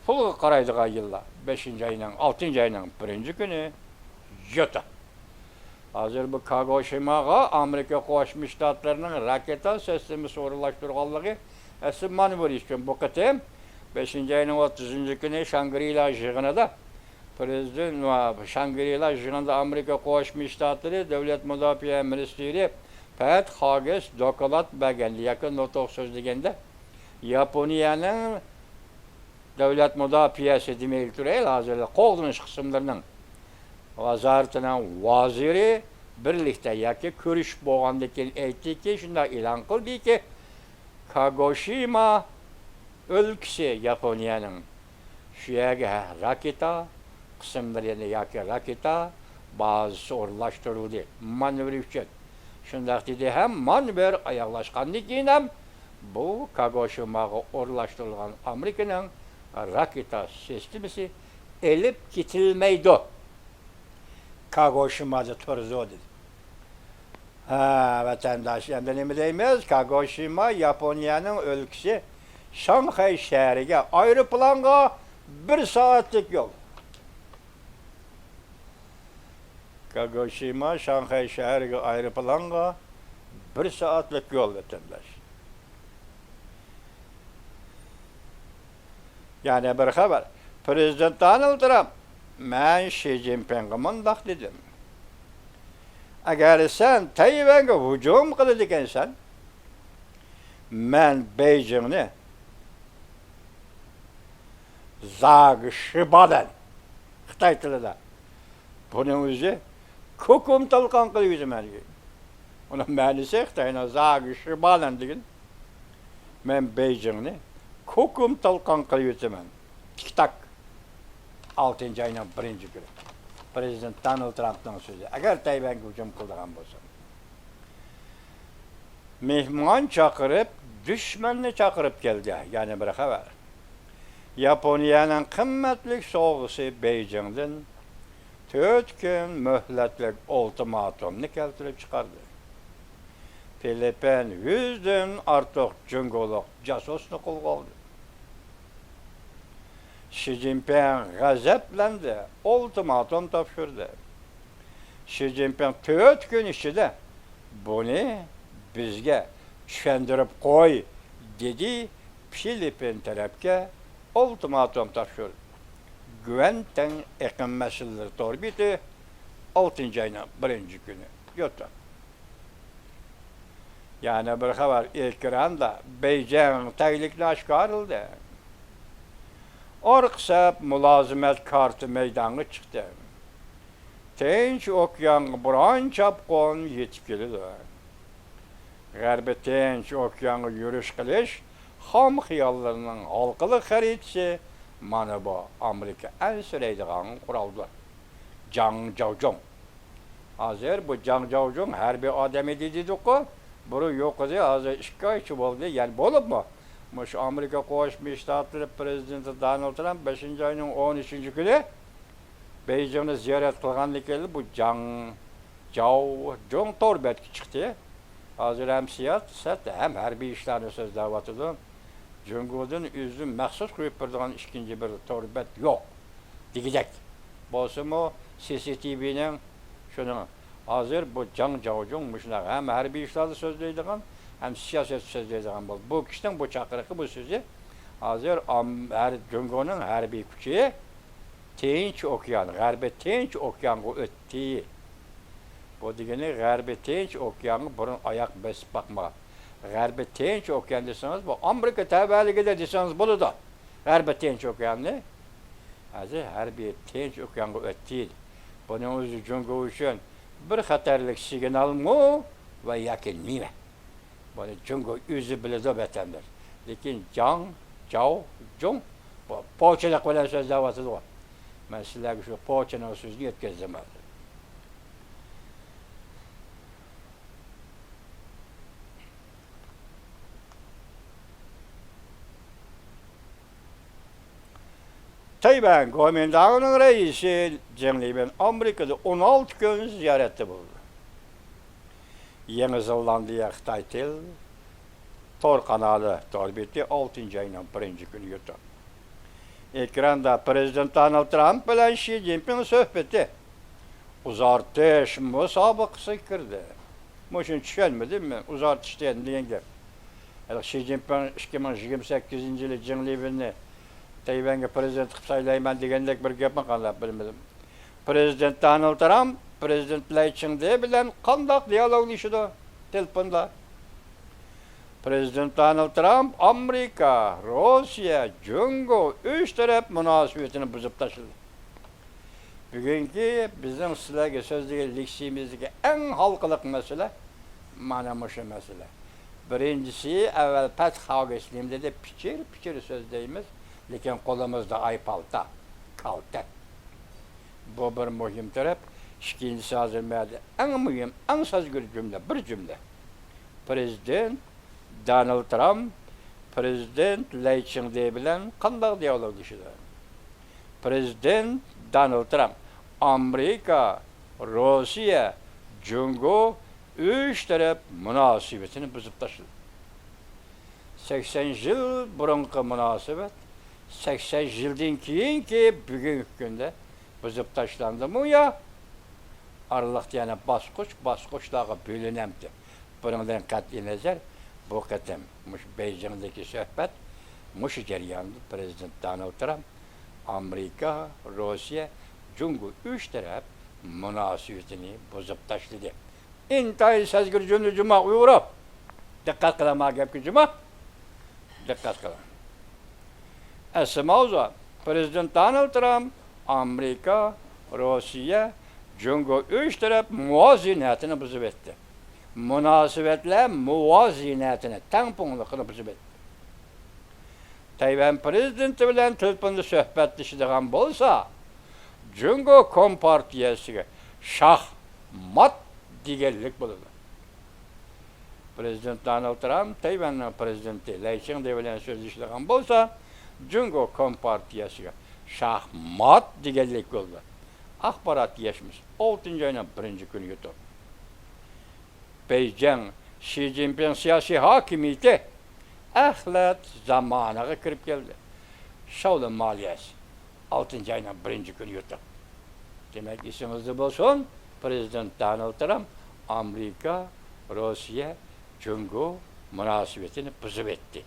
پۇلغا قارايدىغان يىللار، بەشىنچى ئاينىڭ، ئالتىنچى ئاينىڭ بىرىنچى كۈنى يوتا. ھازىر بۇ كاگوشىماغا ئامېرىكا قوشما شتاتلىرىنىڭ راكېتا سىستېمىسى ئورۇنلاشتۇرغانلىقى ئەسلى مانا بۇ ئىكەن. بۇ قېتىم بەشىنچى ئاينىڭ ئوتتۇزىنچى كۈنى شاڭگرىلا يىغىنىدا پرېزىدېنت، شاڭگرىلا يىغىنىدا ئامېرىكا قوشما شتاتلىرى دۆلەت مۇداپىئە مىنىستىرى پېت خاگېس دوكلات بەرگەندە ياكى نۇتۇق سۆزلىگەندە، ياپونىيەنىڭ دۆلەت مۇداپىئەسى دېمەيلى تۇرايلى، ھازىر قوغدىنىش قىسىملىرىنىڭ ۋازارىتىنىڭ ۋەزىرى بىرلىكتە ياكى كۆرۈشۈپ بولغاندىن كېيىن ئېيتتىكى، شۇنداق ئېلان قىلدىكى، كاگوشىما ئۆلكىسى ياپونىيەنىڭ شۇ يەرگە راكېتا قىسىملىرىنى ياكى راكېتا بازىسى ئورۇنلاشتۇرۇلدى، مانېۋىر ئۈچۈن. شۇنداق دېدى ھەم مانېۋىر ئاياغلاشقاندىن كېيىن ھەم بۇ كاگوشىماغا ئورۇنلاشتۇرۇلغان ئامېرىكىنىڭ راكېتا سىستېمىسى ئېلىپ كېتىلمەيدۇ. كاگوشىمادا تۇرىدۇ دېدى. ھە، ۋەتەنداش، ئەمدى نېمە دەيمىز؟ كاگوشىما ياپونىيەنىڭ ئۆلكىسى شاڭخەي شەھىرىگە ئايروپىلانغا بىر سائەتلىك يول. كاگوشىما شاڭخەي شەھىرىگە ئايروپىلانغا بىر سائەتلىك يول، ۋەتەنداش. يەنە بىر خەۋەر. پىرېزىدېنت دونالد ترامپ، مەن شى جىنپىڭغا مۇنداق دېدىم، ئەگەر سەن تەيۋەنگە ھۇجۇم قىلىدىكەنسەن، مەن بېيجىڭنى زاگشىبالەن، خىتاي تىلىدا، بۇنىڭ ئۆزى كوكۇم تالقان قىلىۋېتىمەن دېگەن. ئۇنىڭ مەنىسى خىتاينىڭ زاگشىبالەن دېگەن. مەن بېيجىڭنى كوكۇم تالقان قىلىۋېتىمەن. تىك تاك. ئالتىنچى ئاينىڭ بىرىنچى كۈنى. پىرېزىدېنت دونالد ترامپنىڭ سۆزى. ئەگەر تەيۋەنگە ھۇجۇم قىلىدىغان بولسا. مېھمان چاقىرىپ، دۈشمەننى چاقىرىپ كەلدى. يەنە بىر خەۋەر. ياپونىيەنىڭ قىممەتلىك سوۋغىسى بېيجىڭدىن تۆت كۈن مۆھلەتلىك ئۇلتىماتومنى كەلتۈرۈپ چىقاردى. فىلىپپىن يۈزدىن ئارتۇق جۇڭگولۇق جاسۇسنى قولغا ئالدى. شى جىنپىڭ غەزەپلەندى، ئۇلتىماتوم تاپشۇردى. شى جىنپىڭ تۆت كۈن ئىچىدە بۇنى بىزگە چۈشەندۈرۈپ قوي، دېدى فىلىپپىن تەرەپكە ئۇلتىماتوم تاپشۇردى. گۈەنتەڭ ئېقىن مەسىلىلىرى تور بېتى، ئالتىنچى ئاينىڭ بىرىنچى كۈنى، يوتۇن. يەنە بىر خەۋەر ئېكراندا بېيجىڭ تەگلىكىنى ئاشكارىلىدى. ئارقا سەپ مۇلازىمەت كارتا مەيدانغا چىقتى. تىنچ ئوكيانغا بوران چاپقۇن يېتىپ كېلىدۇ. غەربىي تىنچ ئوكيانغا يۈرۈش قىلىش خام خىياللىرىنىڭ ھالقىلىق خەرىتىسى مانا بۇ ئامېرىكا ئەنسىرەيدىغان قورالدۇر. جاڭ جاۋجۇڭ. ھازىر بۇ جاڭ جاۋجۇڭ ھەربىي ئادەم ئىدى دېدۇققۇ. بۇرۇن يوق ئىدى، ھازىر ئىككى ئايچە بولدى. يەنە بولۇپمۇ مۇشۇ ئامېرىكا قوشما شتاتلىرى پىرېزىدېنتى دونالد ترامپ بەشىنچى ئاينىڭ ئون ئۈچىنچى كۈنى بېيجىڭنى زىيارەت قىلغاندىن كېيىن بۇ جاڭ جاۋجۇڭ تور بەتكە چىقتى. ھازىر ھەم سىياسەت، ھەم ھەربىي ئىشلارنى سۆزلەۋاتىدۇ. جۇڭگودىن ئۆزى مەخسۇس قويۇپ بېرىدىغان ئىككىنچى بىر تور بەت يوق دېگۈدەك. بولسىمۇ، سى سى تى ۋىنىڭ شۇنىڭ، ھازىر بۇ جاڭ جاۋجۇڭ مۇشۇنداق ھەم ھەربىي ئىشلاردا سۆزلەيدىغان، ھەم سىياسەتتە سۆزلەيدىغان بولدى. بۇ كىشىنىڭ بۇ چاقىرىقى، بۇ سۆزى ھازىر ئام-، ھەر جۇڭگونىڭ ھەربىي كۈچى تىنچ ئوكيان، غەربىي تىنچ ئوكيانغا ئۆتتى. بۇ دېگىنى غەربىي تىنچ ئوكيانغا بۇرۇن ئاياق بېسىپ باقمىغان. غەربىي تىنچ ئوكيان دېسىڭىز، بۇ ئامېرىكا تەۋەلىكىدە دېسىڭىز بولىدۇ. غەربىي تىنچ ئوكياننى ھازىر غەربىي تىنچ ئوكيانغا ئۆتتى. بۇنىڭ ئۆزى جۇڭگو ئۈچۈن بىر خەتەرلىك سىگنالمۇ ۋە ياكى نېمە؟ بۇنى جۇڭگو ئۆزى بىلىدۇ، ۋەتەنداش. لېكىن جاڭ جاۋجۇڭ بۇ پوچىلىق بىلەن سۆزلەۋاتىدىغۇ. مەن سىلەرگە شۇ پوچىنىڭ سۆزىنى يەتكۈزدۈم ھازىر. تەيۋەن گومىنداڭنىڭ رەئىسى جېڭ لىۋېن ئامېرىكىدا ئون ئالتە كۈن زىيارەتتە بولدى. يېڭى زېلاندىيە خىتاي تىل تور قانالى تور بېتى، ئالتىنچى ئاينىڭ بىرىنچى كۈنى يوتۇن. ئېكراندا پىرېزىدېنت دونالد ترامپ بىلەن شى جىنپىڭ سۆھبىتى ئۇزارتىش مۇسابىقىسىگە كىردى. مۇشۇنى چۈشەنمىدىم مەن، ئۇزارتىش دېگەن، دېگەن گەپ. ھېلىقى شى جىنپىڭ ئىككى مىڭ يىگىرمە سەككىزىنچى يىلى جېڭ لىۋېننى تەيۋەنگە پىرېزىدېنت قىلىپ سايلايمەن دېگەندەك بىر گەپمۇ قانداق بىلمىدىم. پىرېزىدېنت دونالد ترامپ پىرېزىدېنت لەي چىڭدې بىلەن قانداق دىيالوگلىشىدۇ؟ تېلېفوندا. پىرېزىدېنت دونالد ترامپ ئامېرىكا، روسىيە، جۇڭگو ئۈچ تەرەپ مۇناسىۋىتىنى بۇزۇپ تاشلىدى. بۈگۈنكى بىزنىڭ سىلەرگە سۆزلىگەن لېكسىيىمىزدىكى ئەڭ ھالقىلىق مەسىلە مانا مۇشۇ مەسىلە. بىرىنچىسى، ئەۋۋەل پەتھاگېس نېمە دېدى؟ پىچىر-پىچىر سۆزلەيمىز، لېكىن قولىمىزدا ئاي پالتا، كالتەك. بۇ بىر مۇھىم تەرەپ. ئىككىنچىسى، ھازىر مەدە ئەڭ مۇھىم، ئەڭ سەزگۈر جۈملە، بىر جۈملە. پرېزىدېنت دونالد ترامپ پرېزىدېنت لەي چىڭدې بىلەن قانداق دىيالوگلىشىدۇ؟ پرېزىدېنت دونالد ترامپ ئامېرىكا، روسىيە، جۇڭگو ئۈچ تەرەپ مۇناسىۋىتىنى بۇزۇپ تاشلىدى. سەكسەن يىل بۇرۇنقى مۇناسىۋەت، سەكسەن يىلدىن كېيىنكى بۈگۈنكى كۈندە بۇزۇپ تاشلاندىمۇ يا؟ ئارىلىقتا يەنە باسقۇچ-باسقۇچلارغا بۆلۈنەمتى؟ بۇنىڭدىن قەتئىينەزەر، بۇ قېتىم مۇشۇ بېيجىڭدىكى سۆھبەت، مۇشۇ جەرياندا پرېزىدېنت دونالد ترامپ ئامېرىكا، روسىيە، جۇڭگو ئۈچ تەرەپ مۇناسىۋىتىنى بۇزۇپ تاشلىدى. ئىنتايىن سەزگۈر جۈملە جۇما ئۇيغۇرۇم. دىققەت قىلىڭ ما گەپكە جۇما. دىققەت قىلىڭ. ئەسلى ماۋزۇ، پرېزىدېنت دونالد ترامپ ئامېرىكا، روسىيە، جۇڭگو ئۈچ تەرەپ مۇۋازىنەتىنى بۇزۇۋەتتى. مۇناسىۋەتلەر مۇۋازىنەتىنى، تەڭپۇڭلۇقىنى بۇزۇۋەتتى. تەيۋەن پرېزىدېنتى بىلەن تېلېفوندا سۆھبەتلىشىدىغان بولسا، جۇڭگو كومپارتىيەسىگە شاھمات دېگەنلىك بولىدۇ. پرېزىدېنت دونالد ترامپ تەيۋەننىڭ پرېزىدېنتى لەي چىڭدې بىلەن سۆزلىشىدىغان بولسا، جۇڭگو كومپارتىيەسىگە شاھمات دېگەنلىك بولىدۇ. ئاخبارات يەشمىسى، ئالتىنچى ئاينىڭ بىرىنچى كۈنى يۇتۇپ. بېيجىڭ، شى جىنپىڭ سىياسىي ھاكىمىيىتى ئەخلەت زامانىغا كىرىپ كەلدى. شاۋلىن مالىيەسى، ئالتىنچى ئاينىڭ بىرىنچى كۈنى يۇتۇپ. دېمەك، ئېسىڭىزدە بولسۇن، پرېزىدېنت دونالد ترامپ ئامېرىكا، روسىيە، جۇڭگو مۇناسىۋىتىنى بۇزۇۋەتتى.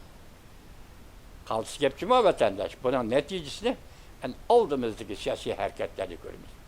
قالتىس گەپ جۇما ۋەتەنداش، بۇنىڭ نەتىجىسىنى ئەنە ئالدىمىزدىكى سىياسىي ھەرىكەتلەردە كۆرىمىز.